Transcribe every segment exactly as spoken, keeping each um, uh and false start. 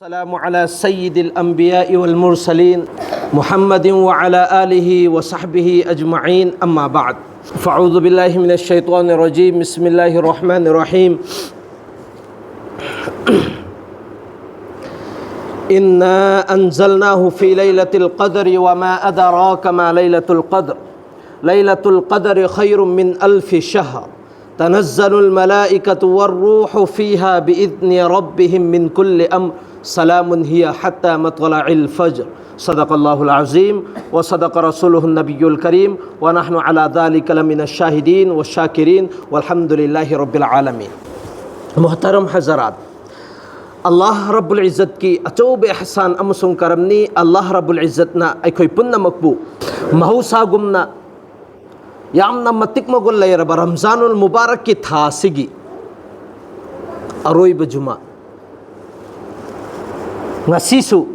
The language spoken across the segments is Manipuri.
والسلام على سيد الأنبياء والمرسلين محمد وعلى آله وصحبه أجمعين، أما بعد. فأعوذ بالله من الشيطان الرجيم. بسم الله الرحمن الرحيم. إنا أنزلناه في ليلة القدر وما أدراك ما ليلة القدر. ليلة القدر خير من ألف شهر. تنزل الملائكة والروح فيها بإذن ربهم من كل أمر. سلام هي حتى مطلع الفجر. صدق الله العظيم وصدق رسوله النبي الكريم ونحن على ذلك لمن الشاهدين والشاكرين والحمد لله رب العالمين. محترم حضرات، ꯑꯜꯂꯥꯍ ꯔꯕꯨꯜ ꯏꯖꯠꯀꯤ ꯑꯆꯧꯕ ꯏꯍꯁꯥꯟ ꯑꯃꯁꯨꯡ ꯀꯔꯝꯅꯤ꯫ ꯑꯜꯂꯥꯍ ꯔꯕꯨꯜ ꯏꯖꯠꯅ ꯑꯩꯈꯣꯏ ꯄꯨꯝꯅꯃꯛꯄꯨ ꯃꯍꯧꯁꯥꯒꯨꯝꯅ ꯌꯥꯝꯅ ꯃꯇꯤꯛ ꯃꯒꯨꯟ ꯂꯩꯔꯕ ꯔꯝꯖꯥꯅꯨꯜ ꯃꯨꯕꯥꯔꯛꯀꯤ ꯊꯥ ꯑꯁꯤꯒꯤ ꯑꯔꯣꯏꯕ ꯖꯨꯃꯥ, ꯉꯁꯤꯁꯨ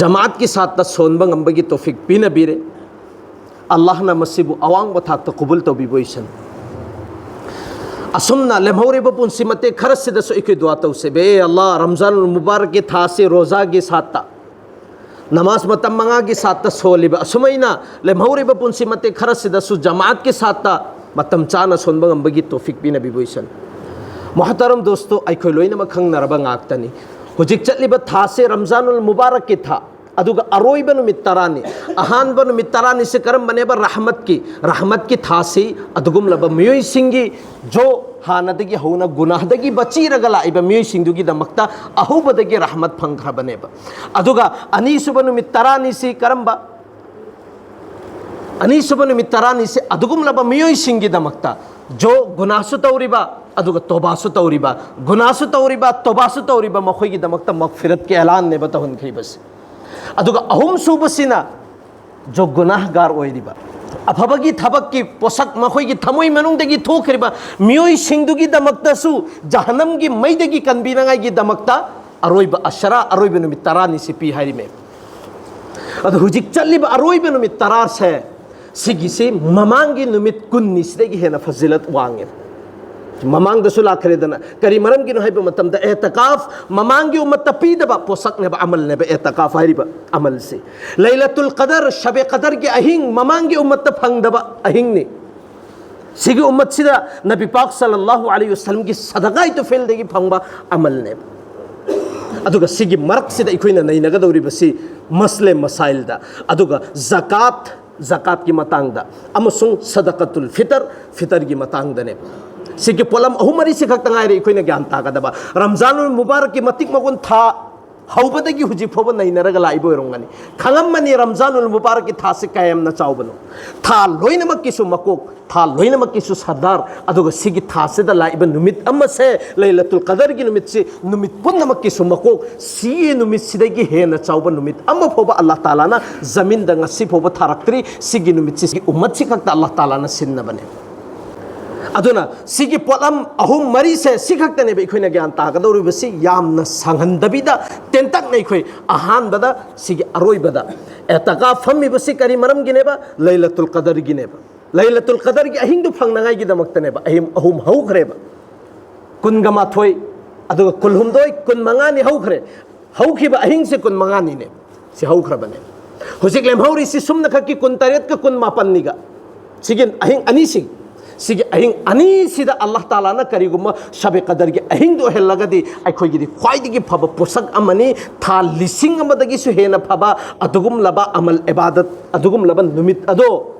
ꯖꯃꯥꯠꯀꯤ ꯁꯥꯠꯇ ꯁꯣꯟꯕ ꯉꯝꯕꯒꯤ ꯇꯣꯐꯤꯛ ꯄꯤꯅꯕꯤꯔꯦ꯫ ꯑꯜꯂꯥꯍꯅ ꯃꯁꯤꯕꯨ ꯑꯋꯥꯡꯕ ꯊꯥꯛꯇ ꯀꯕꯨꯜ ꯇꯧꯕꯤꯕ ꯑꯣꯏꯁꯅꯨ꯫ ꯑꯁꯨꯝꯅ ꯂꯦꯝꯍꯧꯔꯤꯕ ꯄꯨꯟꯁꯤ ꯃꯇꯦꯛ ꯈꯔꯁꯤꯗꯁꯨ ꯑꯩꯈꯣꯏ ꯗꯨꯋꯥ ꯇꯧꯁꯦꯕ꯫ ꯑꯦ ꯑꯜꯂꯥꯍ, ꯔꯝꯖꯥꯅꯨꯜ ꯃꯨꯕꯥꯔꯛꯀꯤ ꯊꯥ ꯑꯁꯤ ꯔꯣꯖꯥꯒꯤ ꯁꯥꯠꯇ, ꯅꯃꯥꯖ ꯃꯇꯝ ꯃꯉꯥꯒꯤ ꯁꯥꯠꯇ ꯁꯣꯜꯂꯤꯕ ꯑꯁꯨꯃꯥꯏꯅ ꯂꯦꯝꯍꯧꯔꯤꯕ ꯄꯨꯟꯁꯤ ꯃꯇꯦꯛ ꯈꯔꯁꯤꯗꯁꯨ ꯖꯃꯥꯠꯀꯤ ꯁꯥꯠꯇ ꯃꯇꯝ ꯆꯥꯅ ꯁꯣꯟꯕ ꯉꯝꯕꯒꯤ ꯇꯣꯐꯤꯛ ꯄꯤꯅꯕꯤꯕ ꯑꯣꯏꯁꯅꯨ꯫ ꯃꯣꯍꯇꯔꯝ ꯗꯣꯁꯇꯣ, ꯑꯩꯈꯣꯏ ꯂꯣꯏꯅꯃꯛ ꯈꯪꯅꯔꯕ ꯉꯥꯛꯇꯅꯤ꯫ ꯍꯧꯖꯤꯛ ꯆꯠꯂꯤꯕ ꯊꯥꯁꯦ ꯔꯝꯖꯥꯅꯨꯜ ꯃꯨꯕꯥꯔꯛꯀꯤ ꯊꯥ, ꯑꯗꯨꯒ ꯑꯔꯣꯏꯕ ꯅꯨꯃꯤꯠ ꯇꯔꯥꯅꯤ꯫ ꯑꯍꯥꯟꯕ ꯅꯨꯃꯤꯠ ꯇꯔꯥꯅꯤꯁꯤ ꯀꯔꯝꯕꯅꯦꯕ? ꯔꯍꯃꯠꯀꯤ, ꯔꯍꯃꯠꯀꯤ ꯊꯥꯁꯤ꯫ ꯑꯗꯨꯒꯨꯝꯂꯕ ꯃꯤꯑꯣꯏꯁꯤꯡꯒꯤ ꯖꯣ ꯍꯥꯟꯅꯗꯒꯤ ꯍꯧꯅ ꯒꯨꯅꯥꯍꯗꯒꯤ ꯕꯆꯤꯔꯒ ꯂꯥꯛꯏꯕ ꯃꯤꯑꯣꯏꯁꯤꯡꯗꯨꯒꯤꯗꯃꯛꯇ ꯑꯍꯧꯕꯗꯒꯤ ꯔꯍꯃꯠ ꯐꯪꯈ꯭ꯔꯕꯅꯦꯕ꯫ ꯑꯗꯨꯒ ꯑꯅꯤꯁꯨꯕ ꯅꯨꯃꯤꯠ ꯇꯔꯥꯅꯤꯁꯤ ꯀꯔꯝꯕ? ꯑꯅꯤꯁꯨꯕ ꯅꯨꯃꯤꯠ ꯇꯔꯥꯅꯤꯁꯤ ꯑꯗꯨꯒꯨꯝꯂꯕ ꯃꯤꯑꯣꯏꯁꯤꯡꯒꯤꯗꯃꯛꯇ, ꯖꯣ ꯒꯨꯅꯥꯁꯨ ꯇꯧꯔꯤꯕ, ꯑꯗꯨꯒ ꯇꯣꯕꯥꯁꯨ ꯇꯧꯔꯤꯕ, ꯒꯨꯅꯥꯁꯨ ꯇꯧꯔꯤꯕ, ꯇꯣꯕꯥꯁꯨ ꯇꯧꯔꯤꯕ, ꯃꯈꯣꯏꯒꯤꯗꯃꯛꯇ ꯃꯒꯐꯤꯔꯠꯀꯤ ꯑꯦꯂꯥꯟꯅꯦꯕ ꯇꯧꯍꯟꯈ꯭ꯔꯤꯕꯁꯤ꯫ ꯑꯗꯨꯒ ꯑꯍꯨꯝꯁꯨꯕꯁꯤꯅ ꯖꯣ ꯒꯨꯅꯥꯍꯒꯥꯔ ꯑꯣꯏꯔꯤꯕ, ꯑꯐꯕꯒꯤ ꯊꯕꯛꯀꯤ ꯄꯣꯠꯁꯛ ꯃꯈꯣꯏꯒꯤ ꯊꯃꯣꯏ ꯃꯅꯨꯡꯗꯒꯤ ꯊꯣꯛꯈ꯭ꯔꯤꯕ ꯃꯤꯑꯣꯏꯁꯤꯡꯗꯨꯒꯤꯗꯃꯛꯇꯁꯨ ꯖꯍꯅꯝꯒꯤ ꯃꯩꯗꯒꯤ ꯀꯟꯕꯤꯅꯉꯥꯏꯒꯤꯗꯃꯛꯇ ꯑꯔꯣꯏꯕ ꯑꯁꯔꯥ, ꯑꯔꯣꯏꯕ ꯅꯨꯃꯤꯠ ꯇꯔꯥꯅꯤꯁꯤ ꯄꯤ ꯍꯥꯏꯔꯤꯃꯦ꯫ ꯑꯗꯣ ꯍꯧꯖꯤꯛ ꯆꯠꯂꯤꯕ ꯑꯔꯣꯏꯕ ꯅꯨꯃꯤꯠ ꯇꯔꯥꯁꯦ, ꯁꯤꯒꯤꯁꯤ ꯃꯃꯥꯡꯒꯤ ꯅꯨꯃꯤꯠ ꯀꯨꯟꯅꯤꯁꯤꯗꯒꯤ ꯍꯦꯟꯅ ꯐꯖꯤꯂꯠ ꯋꯥꯡꯉꯦ꯫ ꯃꯃꯥꯡꯗꯁꯨ ꯂꯥꯛꯈ꯭ꯔꯦꯗꯅ꯫ ꯀꯔꯤ ꯃꯔꯝꯒꯤꯅꯣ ꯍꯥꯏꯕ ꯃꯇꯝꯗ, ꯑꯦꯇꯀꯥꯐ ꯃꯃꯥꯡꯒꯤ ꯎꯝꯃꯠꯇ ꯄꯤꯗꯕ ꯄꯣꯠꯁꯛꯅꯦꯕ, ꯑꯃꯜꯅꯦꯕ ꯑꯦꯇꯀꯥꯐ ꯍꯥꯏꯔꯤꯕ ꯑꯃꯜꯁꯤ꯫ ꯂꯩꯂꯇꯨꯜ ꯀꯗꯔ, ꯁꯕꯦ ꯀꯗꯔꯒꯤ ꯑꯍꯤꯡ ꯃꯃꯥꯡꯒꯤ ꯎꯝꯃꯠꯇ ꯐꯪꯗꯕ ꯑꯍꯤꯡꯅꯤ꯫ ꯁꯤꯒꯤ ꯎꯝꯃꯠꯁꯤꯗ ꯅꯕꯤ ꯄꯥꯛ ꯁꯜꯂꯜꯂꯥꯍꯨ ꯑꯂꯩꯍꯤ ꯋꯁꯜꯂꯝꯒꯤ ꯁꯗꯒꯥꯏ ꯇꯨꯐꯦꯜꯗꯒꯤ ꯐꯪꯕ ꯑꯃꯜꯅꯦꯕ꯫ ꯑꯗꯨꯒ ꯁꯤꯒꯤ ꯃꯔꯛꯁꯤꯗ ꯑꯩꯈꯣꯏꯅ ꯅꯩꯅꯒꯗꯧꯔꯤꯕꯁꯤ ꯃꯁꯂꯦ ꯃꯁꯥꯏꯜꯗ, ꯑꯗꯨꯒ ꯖꯀꯥꯠ, ꯖꯀꯥꯠꯀꯤ ꯃꯇꯥꯡꯗ, ꯑꯃꯁꯨꯡ ꯁꯗꯀꯇꯨꯜ ꯐꯤꯇꯔ, ꯐꯤꯇꯔꯒꯤ ꯃꯇꯥꯡꯗꯅꯦꯕ꯫ ꯁꯤꯒꯤ ꯄꯣꯠꯂꯝ ꯑꯍꯨꯝ ꯃꯔꯤꯁꯤ ꯈꯛꯇ ꯉꯥꯏꯔꯦ ꯑꯩꯈꯣꯏꯅ ꯒ꯭ꯌꯥꯟ ꯇꯥꯒꯗꯕ꯫ ꯔꯝꯖꯥꯅꯨꯜ ꯃꯨꯕꯥꯔꯛꯀꯤ ꯃꯇꯤꯛ ꯃꯒꯨꯟ ꯊꯥ ꯍꯧꯕꯗꯒꯤ ꯍꯧꯖꯤꯛ ꯐꯥꯎꯕ ꯅꯩꯅꯔꯒ ꯂꯥꯛꯏꯕ ꯑꯣꯏꯔꯝꯒꯅꯤ꯫ ꯈꯪꯉꯝꯃꯅꯤ ꯔꯝꯖꯥꯅꯨꯜ ꯃꯨꯕꯥꯔꯛꯀꯤ ꯊꯥꯁꯤ ꯀꯌꯥꯝꯅ ꯆꯥꯎꯕꯅꯣ꯫ ꯊꯥ ꯂꯣꯏꯅꯃꯛꯀꯤꯁꯨ ꯃꯀꯣꯛ, ꯊꯥ ꯂꯣꯏꯅꯃꯛꯀꯤꯁꯨ ꯁꯔꯗꯥꯔ, ꯑꯗꯨꯒ ꯁꯤꯒꯤ ꯊꯥꯁꯤꯗ ꯂꯥꯛꯏꯕ ꯅꯨꯃꯤꯠ ꯑꯃꯁꯦ, ꯂꯩꯂꯇꯨꯜ ꯀꯗꯔꯒꯤ ꯅꯨꯃꯤꯠꯁꯤ, ꯅꯨꯃꯤꯠ ꯄꯨꯝꯅꯃꯛꯀꯤꯁꯨ ꯃꯀꯣꯛ, ꯁꯤꯒꯤ ꯅꯨꯃꯤꯠꯁꯤꯗꯒꯤ ꯍꯦꯟꯅ ꯆꯥꯎꯕ ꯅꯨꯃꯤꯠ ꯑꯃ ꯐꯥꯎꯕ ꯑꯜꯂꯥꯍ ꯇꯥꯂꯥꯅ ꯖꯃꯤꯟꯗ ꯉꯁꯤ ꯐꯥꯎꯕ ꯊꯥꯔꯛꯇ꯭ꯔꯤ꯫ ꯁꯤꯒꯤ ꯅꯨꯃꯤꯠꯁꯤ ꯁꯤꯒꯤ ꯎꯝꯃꯠꯁꯤ ꯈꯛꯇ ꯑꯜꯂꯥꯍ ꯇꯥꯂꯥꯅ ꯁꯤꯟꯅꯕꯅꯦ꯫ ꯑꯗꯨꯅ ꯁꯤꯒꯤ ꯄꯣꯠꯂꯝ ꯑꯍꯨꯝ ꯃꯔꯤꯁꯦ ꯁꯤ ꯈꯛꯇꯅꯦꯕ ꯑꯩꯈꯣꯏꯅ ꯒ꯭ꯌꯥꯟ ꯇꯥꯒꯗꯧꯔꯤꯕꯁꯤ꯫ ꯌꯥꯝꯅ ꯁꯥꯡꯍꯟꯗꯕꯤꯗ ꯇꯦꯟꯇꯛꯅ ꯑꯩꯈꯣꯏ ꯑꯍꯥꯟꯕꯗ ꯁꯤꯒꯤ ꯑꯔꯣꯏꯕꯗ ꯑꯦꯇꯀꯥꯐ ꯐꯝꯃꯤꯕꯁꯤ ꯀꯔꯤ ꯃꯔꯝꯒꯤꯅꯦꯕ? ꯂꯩꯂꯇꯨꯜ ꯀꯗꯔꯒꯤꯅꯦꯕ꯫ ꯂꯩꯂꯇꯨꯜ ꯀꯗꯔꯒꯤ ꯑꯍꯤꯡꯗꯨ ꯐꯪꯅꯉꯥꯏꯒꯤꯗꯃꯛꯇꯅꯦꯕ꯫ ꯑꯍꯤꯡ ꯑꯍꯨꯝ ꯍꯧꯈ꯭ꯔꯦꯕ꯫ ꯀꯨꯟꯒ ꯃꯥꯊꯣꯏ, ꯑꯗꯨꯒ ꯀꯨꯟꯍꯨꯝꯗꯣꯏ, ꯀꯨꯟꯃꯉꯥꯅꯤ ꯍꯧꯈ꯭ꯔꯦ꯫ ꯍꯧꯈꯤꯕ ꯑꯍꯤꯡꯁꯦ ꯀꯨꯟꯃꯉꯥꯅꯤꯅꯦ꯫ ꯁꯤ ꯍꯧꯈ꯭ꯔꯕꯅꯦ꯫ ꯍꯧꯖꯤꯛ ꯂꯦꯝꯍꯧꯔꯤꯁꯤ ꯁꯨꯝꯅꯈꯛꯀꯤ ꯀꯨꯟꯇꯔꯦꯠꯀ ꯀꯨꯟꯃꯥꯄꯟꯅꯤꯒ꯫ ꯁꯤꯒꯤ ꯑꯍꯤꯡ ꯑꯅꯤꯁꯤ, ꯁꯤꯒꯤ ꯑꯍꯤꯡ ꯑꯅꯤꯁꯤꯗ ꯑꯜꯂꯥꯍ ꯇꯥꯂꯥꯅ ꯀꯔꯤꯒꯨꯝꯕ ꯁꯕꯦ ꯀꯗꯔꯒꯤ ꯑꯍꯤꯡꯗꯨ ꯑꯣꯏꯍꯜꯂꯒꯗꯤ ꯑꯩꯈꯣꯏꯒꯤꯗꯤ ꯈ꯭ꯋꯥꯏꯗꯒꯤ ꯐꯕ ꯄꯣꯠꯁꯛ ꯑꯃꯅꯤ꯫ ꯊꯥ ꯂꯤꯁꯤꯡ ꯑꯃꯗꯒꯤꯁꯨ ꯍꯦꯟꯅ ꯐꯕ ꯑꯗꯨꯒꯨꯝꯂꯕ ꯑꯃꯜ ꯏꯕꯥꯗꯠ, ꯑꯗꯨꯒꯨꯝꯂꯕ ꯅꯨꯃꯤꯠ ꯑꯗꯣ,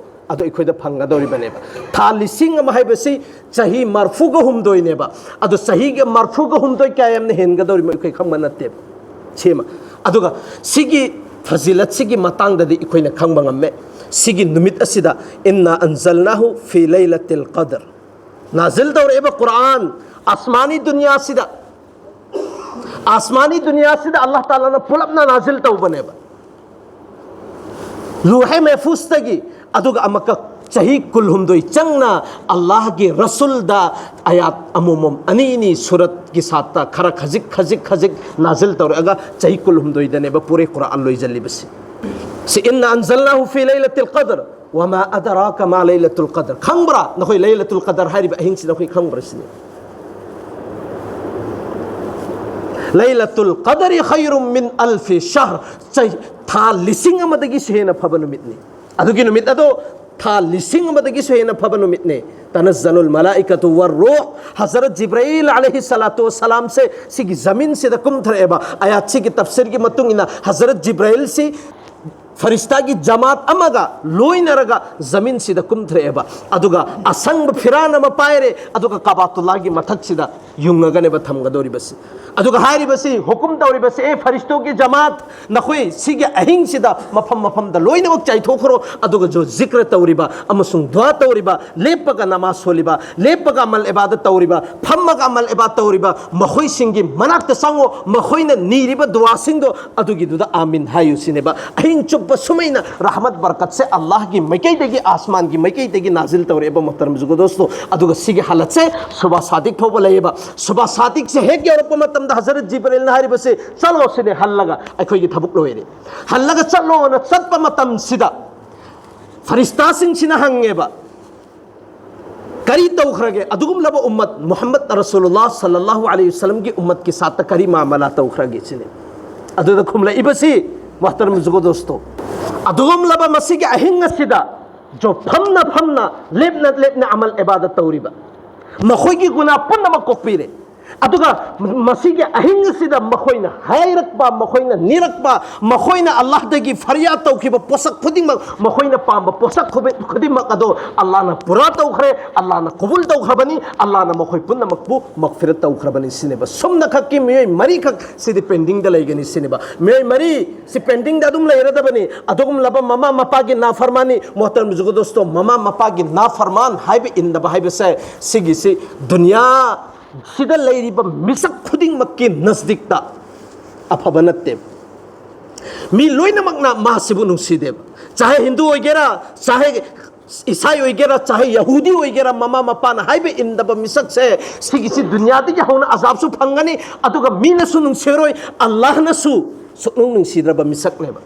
ꯑꯗꯣ ꯑꯩꯈꯣꯏꯗ ꯐꯪꯒꯗꯧꯔꯤꯕꯅꯦꯕ꯫ ꯊꯥ ꯂꯤꯁꯤꯡ ꯑꯃ ꯍꯥꯏꯕꯁꯤ ꯆꯍꯤ ꯃꯔꯐꯨꯒ ꯍꯨꯝꯗꯣꯏꯅꯦꯕ꯫ ꯑꯗꯣ ꯆꯍꯤꯒ ꯃꯔꯐꯨꯒ ꯍꯨꯝꯗꯣꯏ ꯀꯌꯥ ꯌꯥꯝꯅ ꯍꯦꯟꯒꯗꯧꯔꯤꯃꯣ ꯑꯩꯈꯣꯏ ꯈꯪꯕ ꯅꯠꯇꯦꯕ꯫ ꯁꯤꯃ꯫ ꯑꯗꯨꯒ ꯁꯤꯒꯤ ꯐꯖꯤꯂꯠꯁꯤꯒꯤ ꯃꯇꯥꯡꯗꯗꯤ ꯑꯩꯈꯣꯏꯅ ꯈꯪꯕ ꯉꯝꯃꯦ꯫ ꯁꯤꯒꯤ ꯅꯨꯃꯤꯠ ꯑꯁꯤꯗ "ꯏꯟꯅꯥ ꯑꯟꯖꯜꯅꯥꯍꯨ ꯐꯤ ꯂꯩꯂꯇꯤꯜ ꯀꯗꯔ", ꯅꯥꯖꯤꯜ ꯇꯧꯔꯛꯏꯕ ꯀꯨꯔꯥꯟ, ꯑꯁꯃꯥꯅꯤ ꯗꯨꯅꯤꯌꯥꯁꯤꯗ, ꯑꯁꯃꯥꯅꯤ ꯗꯨꯅꯤꯌꯥꯁꯤꯗ ꯑꯜꯂꯥꯍ ꯇꯥꯂꯥꯅ ꯄꯨꯂꯞꯅ ꯅꯥꯖꯤꯜ ꯇꯧꯕꯅꯦꯕ꯫ ꯂꯨꯍꯦ ꯃꯦꯐꯨꯁꯇꯒꯤ, ꯑꯗꯨꯒ ꯑꯃꯨꯛꯀ ꯆꯍꯤ ꯀꯨꯟꯍꯨꯝꯗꯣꯏ ꯆꯪꯅ ꯑꯜꯂꯥꯍꯒꯤ ꯔꯁꯨꯜꯗ ꯑꯌꯥꯠ ꯑꯃꯨꯃꯝ, ꯑꯅꯤ ꯑꯅꯤ, ꯁꯨꯔꯠꯀꯤ ꯁꯥꯠꯇ ꯈꯔ ꯈꯖꯤꯛ ꯈꯖꯤꯛ ꯈꯖꯤꯛ ꯅꯥꯖꯤꯜ ꯇꯧꯔꯛꯑꯒ ꯆꯍꯤ ꯀꯨꯟꯍꯨꯝꯗꯣꯏꯗꯅꯦꯕ ꯄꯨꯔꯦ ꯀꯨꯔꯥꯟ ꯂꯣꯏꯁꯤꯜꯂꯤꯕꯁꯤ꯫ ꯁꯤ "ꯏꯟꯅꯥ ꯑꯟꯖꯜꯅꯥꯍꯨ ꯐꯤ ꯂꯩꯂꯇꯤꯜ ꯀꯗꯔ", "ꯋꯃꯥ ꯑꯗꯔꯥꯀ ꯃꯥ ꯂꯩꯂꯇꯨꯜ ꯀꯗꯔ"꯫ ꯈꯪꯕ꯭ꯔꯥ? ꯅꯈꯣꯏ ꯂꯩꯂꯇꯨꯜ ꯀꯗꯔ ꯍꯥꯏꯔꯤꯕ ꯑꯍꯤꯡꯁꯤ ꯅꯈꯣꯏ ꯈꯪꯕ꯭ꯔꯥ ꯁꯤꯅꯤ꯫ "ꯂꯩꯂꯇꯨꯜ ꯀꯗꯔꯤ ꯈꯩꯔꯨꯝ ꯃꯤꯟ ꯑꯜꯐꯤ ꯁꯍꯔ"꯫ ꯆꯍꯤ, ꯊꯥ ꯂꯤꯁꯤꯡ ꯑꯃꯗꯒꯤꯁꯨ ꯍꯦꯟꯅ ꯐꯕ ꯅꯨꯃꯤꯠꯅꯤ꯫ ꯑꯗꯨꯒꯤ ꯅꯨꯃꯤꯠ ꯑꯗꯣ ꯊꯥ ꯂꯤꯁꯤꯡ ꯑꯃꯗꯒꯤꯁꯨ ꯍꯦꯟꯅ ꯐꯕ ꯅꯨꯃꯤꯠꯅꯦ꯫ "ꯇꯅꯖꯂꯨꯜ ꯃꯂꯥꯏꯀꯥꯇꯨ ꯋꯔꯔꯨꯍ"꯫ ꯍꯖꯔꯠ ꯖꯤꯕ꯭ꯔꯥꯏꯜ ꯑꯂꯩꯍꯤ ꯁꯂꯥꯇꯨ ꯋꯁꯁꯂꯥꯝꯁꯦ ꯁꯤꯒꯤ ꯖꯃꯤꯟꯁꯤꯗ ꯀꯨꯝꯊꯔꯛꯑꯦꯕ꯫ ꯑꯌꯥꯠꯁꯤꯒꯤ ꯇꯐꯁꯤꯔꯒꯤ ꯃꯇꯨꯡ ꯏꯟꯅ ꯍꯖꯔꯠ ꯖꯤꯕ꯭ꯔꯥꯏꯜꯁꯤ ꯐꯔꯤꯁꯇꯥꯒꯤ ꯖꯃꯥꯠ ꯑꯃꯒ ꯂꯣꯏꯅꯔꯒ ꯖꯃꯤꯟꯁꯤꯗ ꯀꯨꯝꯊꯔꯛꯑꯦꯕ꯫ ꯑꯗꯨꯒ ꯑꯁꯪꯕ ꯐꯤꯔꯥꯟ ꯑꯃ ꯄꯥꯏꯔꯦ, ꯑꯗꯨꯒ ꯀꯥꯕꯥꯇꯨꯜꯂꯥꯒꯤ ꯃꯊꯛꯁꯤꯗ ꯌꯨꯡꯉꯒꯅꯦꯕ ꯊꯝꯒꯗꯧꯔꯤꯕꯁꯤ꯫ ꯑꯗꯨꯒ ꯍꯥꯏꯔꯤꯕꯁꯤ, ꯍꯨꯀꯨꯝ ꯇꯧꯔꯤꯕꯁꯤ, "ꯑꯦ ꯐꯔꯤꯁꯇꯣꯒꯤ ꯖꯃꯥꯠ, ꯅꯈꯣꯏ ꯁꯤꯒꯤ ꯑꯍꯤꯡꯁꯤꯗ ꯃꯐꯝ ꯃꯐꯝꯗ ꯂꯣꯏꯅꯃꯛ ꯆꯥꯏꯊꯣꯛꯈ꯭ꯔꯣ"꯫ ꯑꯗꯨꯒ ꯖꯣ ꯖꯤꯀ꯭ꯔ ꯇꯧꯔꯤꯕ ꯑꯃꯁꯨꯡ ꯗꯨꯋꯥ ꯇꯧꯔꯤꯕ, ꯂꯦꯞꯄꯒ ꯅꯃꯥꯖ ꯁꯣꯜꯂꯤꯕ, ꯂꯦꯞꯄꯒ ꯑꯃꯜ ꯏꯕꯥꯗꯠ ꯇꯧꯔꯤꯕ, ꯐꯝꯃꯒ ꯑꯃꯜ ꯏꯕꯥꯗꯠ ꯇꯧꯔꯤꯕ ꯃꯈꯣꯏꯁꯤꯡꯒꯤ ꯃꯅꯥꯛꯇ ꯆꯪꯉꯣ, ꯃꯈꯣꯏꯅ ꯅꯤꯔꯤꯕ ꯗꯨꯋꯥꯁꯤꯡꯗꯣ ꯑꯗꯨꯒꯤꯗꯨꯗ ꯑꯥꯃꯤꯟ ꯍꯥꯏꯌꯨ ꯁꯤꯅꯦꯕ꯫ ꯑꯍꯤꯡ ꯆꯨꯞꯄ ꯁꯨꯃꯥꯏꯅ ꯔꯍꯃꯠ ꯕꯔꯀꯠꯁꯦ ꯑꯜꯂꯥꯍꯒꯤ ꯃꯥꯏꯀꯩꯗꯒꯤ, ꯑꯥꯁꯃꯥꯟꯒꯤ ꯃꯥꯏꯀꯩꯗꯒꯤ ꯅꯥꯖꯤꯜ ꯇꯧꯔꯛꯑꯦꯕ, ꯃꯣꯍꯇꯔꯝ ꯖꯨꯒꯣ ꯗꯣꯁꯇꯣ꯫ ꯑꯗꯨꯒ ꯁꯤꯒꯤ ꯍꯥꯂꯠꯁꯦ ꯁꯨꯕꯥ ꯁꯥꯗꯤꯛ ꯐꯥꯎꯕ ꯂꯩꯌꯦꯕ꯫ ꯁꯨꯕꯥ ꯁꯥꯗꯤꯛꯁꯦ ꯍꯦꯛ ꯌꯧꯔꯛꯄ ꯃꯇꯝꯗ ꯍꯖꯔꯠ ꯖꯤꯕ꯭ꯔꯤꯜꯅ ꯍꯥꯏꯔꯤꯕꯁꯦ, "ꯆꯠꯂꯣ" ꯁꯤꯅꯦ, "ꯍꯜꯂꯒ ꯑꯩꯈꯣꯏꯒꯤ ꯊꯕꯛ ꯂꯣꯏꯔꯦ꯫ ꯍꯜꯂꯒ ꯆꯠꯂꯣꯅ" ꯆꯠꯄ ꯃꯇꯝꯁꯤꯗ ꯐꯔꯤꯁꯇꯥꯁꯤꯡꯁꯤꯅ ꯍꯪꯉꯦꯕ, "ꯀꯔꯤ ꯇꯧꯈ꯭ꯔꯒꯦ? ꯑꯗꯨꯒꯨꯝꯂꯕ ꯎꯝꯃꯠ ꯃꯨꯍꯝꯃꯗ ꯔꯁꯨꯂꯨꯜꯂꯥꯍ ꯁꯜꯂꯜꯂꯥꯍꯨ ꯑꯂꯩꯍꯤ ꯋꯁꯜꯂꯝꯒꯤ ꯎꯝꯃꯠꯀꯤ ꯁꯥꯠꯇ ꯀꯔꯤ ꯃꯥꯃꯂꯥ ꯇꯧꯈ꯭ꯔꯒꯦ?" ꯁꯤꯅꯤ꯫ ꯑꯗꯨꯗ ꯈꯨꯝꯂꯛꯏꯕꯁꯤ, ꯃꯣꯍꯇꯔꯝ ꯖꯨꯒꯣ ꯗꯣꯁꯇꯣ, "ꯑꯗꯨꯒꯨꯝꯂꯕ ꯃꯁꯤꯒꯤ ꯑꯍꯤꯡ ꯑꯁꯤꯗ ꯖꯣ ꯐꯝꯅ ꯐꯝꯅ, ꯂꯦꯞꯅ ꯂꯦꯞꯅ ꯑꯃꯜ ꯏꯕꯥꯗꯠ ꯇꯧꯔꯤꯕ, ꯃꯈꯣꯏꯒꯤ ꯒꯨꯅꯥ ꯄꯨꯝꯅꯃꯛ ꯀꯣꯛꯄꯤꯔꯦ꯫ ꯑꯗꯨꯒ ꯃꯁꯤꯒꯤ ꯑꯍꯤꯡ ꯑꯁꯤꯗ ꯃꯈꯣꯏꯅ ꯍꯥꯏꯔꯛꯄ, ꯃꯈꯣꯏꯅ ꯅꯤꯔꯛꯄ, ꯃꯈꯣꯏꯅ ꯑꯜꯂꯥꯍꯗꯒꯤ ꯐꯔꯤꯌꯥꯗ ꯇꯧꯈꯤꯕ ꯄꯣꯠꯁꯛ ꯈꯨꯗꯤꯡꯃꯛ, ꯃꯈꯣꯏꯅ ꯄꯥꯝꯕ ꯄꯣꯠꯁꯛ ꯈꯨꯗꯤꯡ-, ꯈꯨꯗꯤꯡꯃꯛ ꯑꯗꯣ ꯑꯜꯂꯥꯍꯅ ꯄꯨꯔꯥ ꯇꯧꯈ꯭ꯔꯦ, ꯑꯜꯂꯥꯍꯅ ꯀꯕꯨꯜ ꯇꯧꯈ꯭ꯔꯕꯅꯤ, ꯑꯜꯂꯥꯍꯅ ꯃꯈꯣꯏ ꯄꯨꯝꯅꯃꯛꯄꯨ ꯃꯒꯐꯤꯔꯠ ꯇꯧꯈ꯭ꯔꯕꯅꯤ" ꯁꯤꯅꯦꯕ꯫ ꯁꯨꯝꯅ ꯈꯛꯀꯤ ꯃꯤꯑꯣꯏ ꯃꯔꯤꯈꯛ ꯁꯤꯗꯤ ꯄꯦꯟꯗꯤꯡꯗ ꯂꯩꯒꯅꯤ ꯁꯤꯅꯦꯕ꯫ ꯃꯤꯑꯣꯏ ꯃꯔꯤ ꯁꯤ ꯄꯦꯟꯗꯤꯡꯗ ꯑꯗꯨꯝ ꯂꯩꯔꯗꯕꯅꯤ꯫ ꯑꯗꯨꯒꯨꯝꯂꯕ ꯃꯃꯥ ꯃꯄꯥꯒꯤ ꯅꯥꯐꯔꯃꯥꯅꯤ, ꯃꯣꯍꯇꯔꯝ ꯖꯨꯒꯣ ꯗꯣꯁꯇꯣ, ꯃꯃꯥ ꯃꯄꯥꯒꯤ ꯅꯥꯐꯔꯃꯥꯟ ꯍꯥꯏꯕ ꯏꯟꯗꯕ ꯍꯥꯏꯕꯁꯦ, ꯁꯤꯒꯤꯁꯤ ꯗꯨꯅꯤꯌꯥ ꯁꯤꯗ ꯂꯩꯔꯤꯕ ꯃꯤꯁꯛ ꯈꯨꯗꯤꯡꯃꯛꯀꯤ ꯅꯖꯗꯤꯛꯇ ꯑꯐꯕ ꯅꯠꯇꯦ꯫ ꯃꯤ ꯂꯣꯏꯅꯃꯛꯅ ꯃꯥꯁꯤꯕꯨ ꯅꯨꯡꯁꯤꯗꯦꯕ꯫ ꯆꯥꯍꯦ ꯍꯤꯟꯗꯨ ꯑꯣꯏꯒꯦꯔꯥ, ꯆꯥꯍꯦ ꯏꯁꯥꯏ ꯑꯣꯏꯒꯦꯔꯥ, ꯆꯥꯍꯦ ꯌꯍꯨꯗꯤ ꯑꯣꯏꯒꯦꯔꯥ, ꯃꯃꯥ ꯃꯄꯥꯅ ꯍꯥꯏꯕ ꯏꯟꯗꯕ ꯃꯤꯁꯛꯁꯦ ꯁꯤꯒꯤꯁꯤ ꯗꯨꯅꯤꯌꯥꯗꯒꯤ ꯍꯧꯅ ꯑꯖꯥꯕꯁꯨ ꯐꯪꯒꯅꯤ, ꯑꯗꯨꯒ ꯃꯤꯅꯁꯨ ꯅꯨꯡꯁꯤꯔꯣꯏ, ꯑꯜꯂꯥꯍꯅꯁꯨ ꯁꯨꯛꯅꯨꯡ ꯅꯨꯡꯁꯤꯗ꯭ꯔꯕ ꯃꯤꯁꯛꯅꯦꯕ꯫